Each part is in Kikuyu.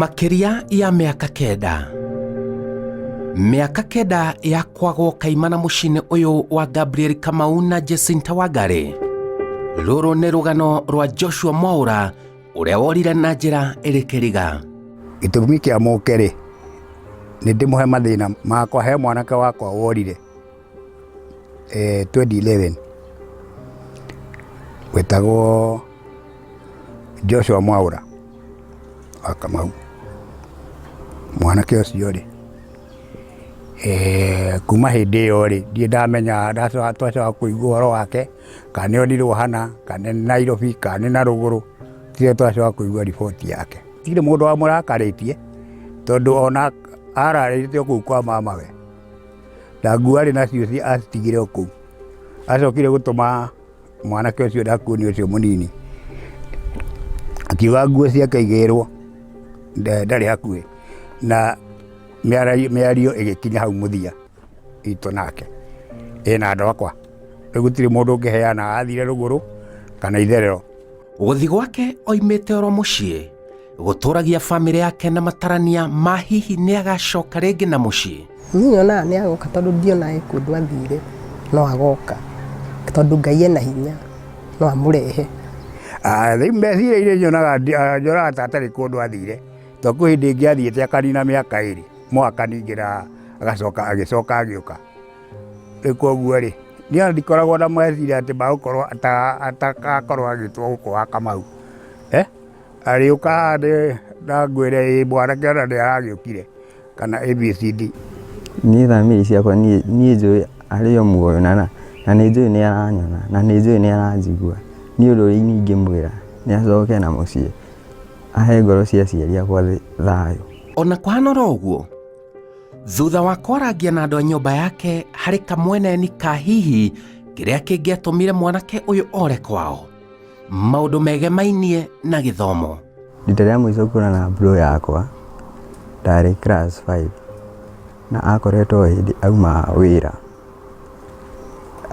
Makĩria ya mĩaka 9, mĩaka 9 ya kwagwo kaimana mũciĩ-inĩ ũyũ wa Gabriel Kamau na Jacinta Wangari. Rũrũ nĩ rũgano rwa Joshua Mwaũra ũrĩa worire na njĩra ĩrĩ kĩriga. Gĩtũmi kĩa mũke rĩ, nĩ ndĩmũhe mathĩna makwa. He mwanake wakwa worire 2011 wetagwo Joshua Mwaũra wa Kamau. Mwanake ũcio rĩ, kuma hĩndĩ ĩyo rĩ, ndirĩ ndamenya, twacoka kũigua ũhoro wake kana nĩ onirwo hana, kana nĩ Nairobi, kana nĩ na rũgũrũ, tirĩ twacoka kũigua riboti yake. Gũtirĩ mũndũ wamũrakarĩtie tondũ ona ararĩte o kũu kwa mamawe, na nguo arĩ nacio acitigire o kũu. Acokire gũtũma mwanake ũcio ndakuonio ũcio mũnini, akiuga nguo ciake igĩrwo, ndarĩ hakuhĩ, na mĩario ĩgĩkinya hau mũthia itũ nake, ĩ na andũ akwa. Rĩu gũtirĩ mũndũ ũngĩheana athire rũgũrũ kana itherero. Gũthiĩ gwake oimĩte oro mũciĩ gũtũragia bamĩrĩ yake na matarania ma hihi nĩ agacoka rĩngĩ na mũciĩ. Niĩ nyonaga nĩ agoka tondũ ndionaga he kũndũ athire, no agoka tondũ Ngai ena hinya, no amũrehe. Rĩu meciria-inĩ nyonaga ta atarĩ kũndũ athire, tondũ kwĩ hĩndĩ ĩngĩ athiĩte akanina mĩaka 2, mwaka ningĩ na agacoka agĩcoka agĩũka. Rĩu koguo rĩ, niĩ ona ndikoragwo na meciria atĩ magũkorwo atagakorwo agĩtwo gũkũ wa Kamau. Arĩũka haha na ngwĩre ĩ mwanake ona nĩ aragĩũkire kana ABCD. Niĩ thamiri ciakwa niĩ njũĩ arĩ o muoyo na nĩ njũĩ nĩ aranyona na nĩ njũĩ nĩ aranjigua. Niĩ ũndũ ũrĩa ingĩmwĩra nĩ acoke na mũciĩ ahe ngoro cia aciari akwa thayũ. Ona kũhana oro ũguo, thutha wa kwarangia na andũ a nyũmba yake harĩ kamweneni ka hihi kĩrĩa kĩngĩatũmire mwanake ũyũ ore kwao, maũndũ megemainie na gĩthomo. Rita rĩa mũico kuonana na bro yakwa ndarĩ class 5 na akoretwo o hĩndĩ auma wĩra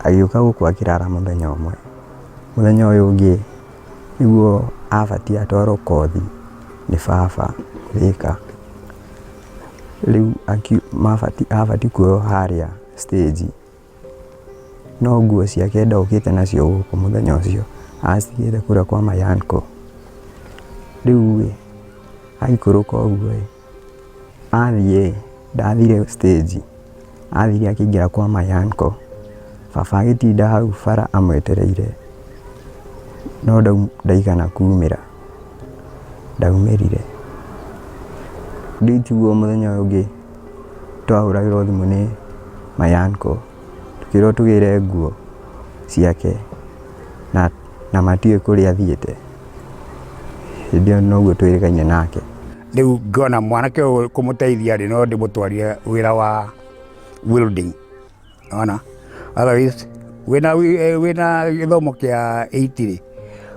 agĩũka gũkũ akĩrara mũthenya ũmwe. Mũthenya ũyũ ũngĩ nĩguo abatiĩ atwarwo kothi nĩ baba Thĩka. Rĩu abatiĩ kuoywo harĩa stage. No nguo ciake ndokĩte nacio gũkũ mũthenya ũcio, acitigĩte kũrĩa kwa my uncle. Rĩu ĩ, aikũrũka ũguo ĩ, athiĩ ĩ, ndathire stage, athire akĩingĩra kwa my uncle. Baba agĩtinda hau bara amwetereire, no ndaigana kumĩra, ndaumĩrire. Rĩu tiguo mũthenya ũyũ ũngĩ twahũragĩrwo thimũ nĩ my uncle tũkĩrwo tũgĩre nguo ciake na matiũĩ kũrĩa athiĩte. Hĩndĩ ĩyo noguo twĩrĩgaine nake. Rĩu ngona mwanake ũyũ kũmũteithia rĩ, no ndĩmũtwarire wĩra wa welding, nĩwona? Otherwise wĩna gĩthomo kĩa eight rĩ,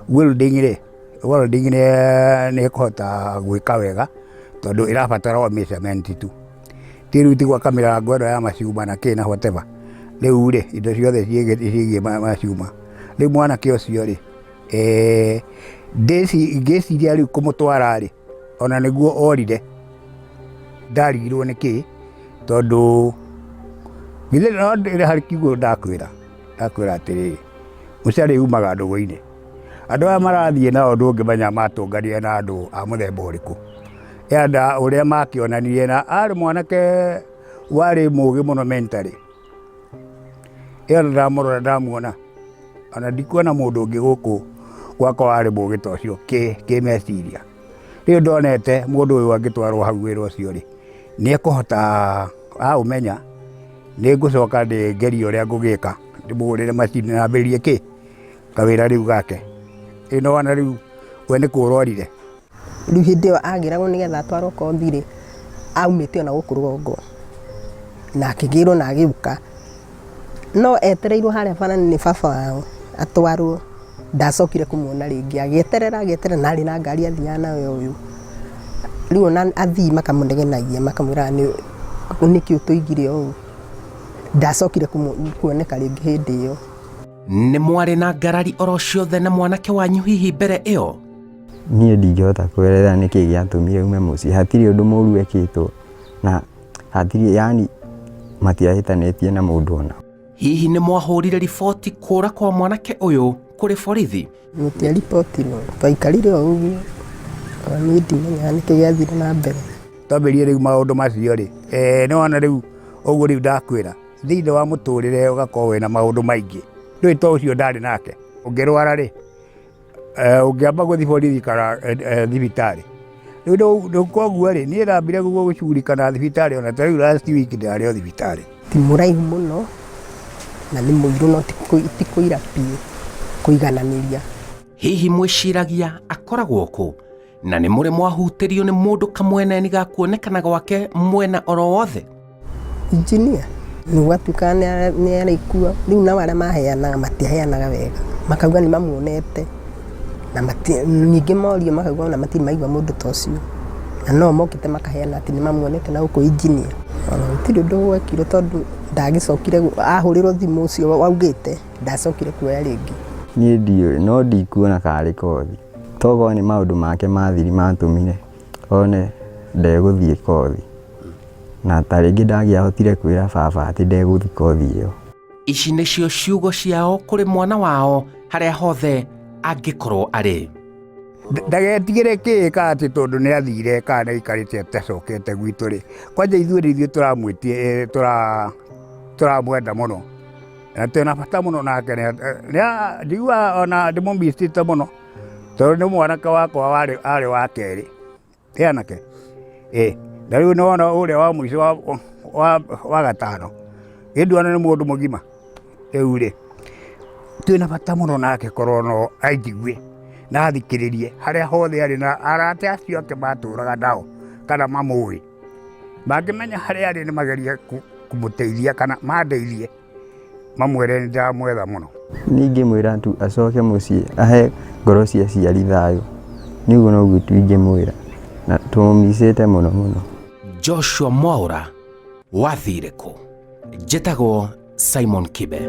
welding rĩ, welding nĩ ĩkũhota gwĩka wega tondũ ĩrabatara o measurement tu. Ti rĩu ti gwaka mĩrango ĩno ya macuma na kĩ na whatever. Rĩu rĩ, indo ciothe ciĩgiĩ macuma. Rĩu mwanake ũcio rĩ, ngĩciria rĩu kũmũtwara rĩ, ona nĩguo orire, ndarigirwo nĩkĩ, tondũ githĩ no harĩ kiugo ndakwĩra, ndakwĩra atĩrĩrĩ, mũcarĩ umaga ndũgũ-inĩ. Andũ aya marathiĩ nao ndũngĩmenya matũnganire na andũ a mũthemba ũrĩkũ. And ũrĩa makĩonanirie na arĩ mwanake warĩ mũgĩ mũno mentally. Ĩyo ndamũrora ndamuona, ona ndikuona mũndũ ũngĩ gũkũ gwakwa warĩ mũgĩ ta ũcio kĩmeciria. Rĩu ndonete mũndũ ũyũ angĩtwarwo hau wĩra ũcio rĩ, nĩ ekũhota aũmenya, nĩ ngũcoka ngerie ũrĩa ngũgĩka ndĩmũgũrĩre macini na ambĩrĩrie kĩ, kawĩra rĩu gake. Ĩ nĩwona rĩu we nĩ kũra orire. Rĩu hĩndĩ ĩyo agĩragwo nĩgetha atwarwo kothi rĩ, aumĩte ona gũkũ rũgongo na akĩgĩrwo na agĩũka. No etereirwo harĩa bara nĩ baba wao atwarwo, ndacokire kũmuona rĩngĩ. Agĩeterera agĩeterera na arĩ na ngari athiaga nayo ũyũ. Rĩu ona athii makamũnegenagia makamwĩraga nĩkĩ ũtũigire ũũ. Ndacokire kuoneka rĩngĩ hĩndĩ ĩyo. Nĩ mwarĩ na ngarari oro ciothe na mwanake wanyu hihi mbere ĩyo? Niĩ ndingĩhota kwerethera nĩkĩ gĩatũmire aume mũciĩ, hatirĩ ũndũ mũru ekĩtwo na hatirĩ yani matiahĩtanĩtie na mũndũ ona. Hihi nĩ mwahũrire riboti kũra kwa mwanake ũyũ kũrĩ borithi? Gũtiaribotirwo, twaikarire o ũguo, ona niĩ ndimenyaga nĩkĩ gĩathire na mbere. Twambĩrĩrie rĩu maũndũ macio rĩ, nĩ wona rĩu ũguo rĩu ndakwĩra, thĩinĩ wa mũtũrĩre ũgakorwo wĩna maũndũ maingĩ, ndũĩ to ũcio ndarĩ nake, ũngĩrwara rĩ, ũngĩamba gũthiĩ borithi kana thibitarĩ. Rĩu koguo rĩ, niĩ ndambire gũcugurika na thibitarĩ ona ta rĩu last week ndĩrarĩ o thibitarĩ. Ti mũraihu mũno na nĩ mũirũ no ti kũira biũ kũigananĩria. Hihi mwĩciragia akoragwo kũ? Na nĩ mũrĩ mwahutĩrio nĩ mũndũ kamweneni ga kuonekana gwake mwena oro wothe? Engineer nĩ gwatuĩkaga nĩ arĩ kuo, rĩu nao arĩa maheanaga matiheanaga wega, makauga nĩ mamuonete na ningĩ morio makauga ona matirĩ maigua mũndũ ta ũcio, na no mokĩte makaheana atĩ nĩ mamuonete na gũkũ engineer. Ona gũtirĩ ũndũ gwekirwo tondũ ndagĩcokire, ahũrĩrwo thimũ ũcio waugĩte ndacokire kuoya rĩngĩ. Niĩ ndiũĩ no ndikuona karĩ kothi, tokorwo nĩ maũndũ make ma thiri matũmire one ndegũthiĩ kothi, na ta rĩngĩ ndangĩahotire kwĩra baba atĩ ndegũthiĩ kothi ĩyo. Ici nĩcio ciugo ciao kũrĩ mwana wao harĩa hothe angĩkorwo arĩ. Ndagetigĩre kĩ ka atĩ tondũ nĩ athire kana nĩ aikarĩte atacokete gwitũ rĩ, kwanja ithuĩ nĩ ithuĩ tũramwĩtie tũramwenda mũno na twĩna bata mũno nake, njiguaga ona ndĩmũmicĩte mũno tondũ nĩ mwanake wakwa arĩ wa kerĩ, ti anake na rĩu nĩ wona ũrĩa wa mũico wa gatano ĩnduona nĩ mũndũ mũgima. Rĩu rĩ, twĩna bata mũno nake korwo no anjigue na athikĩrĩrie harĩa hothe arĩ na arata acio ake matũraga nao kana mamũĩ, mangĩmenya harĩa arĩ nĩ magerie kũmũteithia kana mandeithie mamwĩre nĩ ndĩramwetha mũno. Niĩ ingĩmwĩra tu acoke mũciĩ ahe ngoro cia aciari thayũ, niĩ ũguo noguo tu ingĩmwĩra na tũmũmicĩte mũno mũno. Joshua Mwaura wathire kũ? Njĩtagwo Simon Kibe.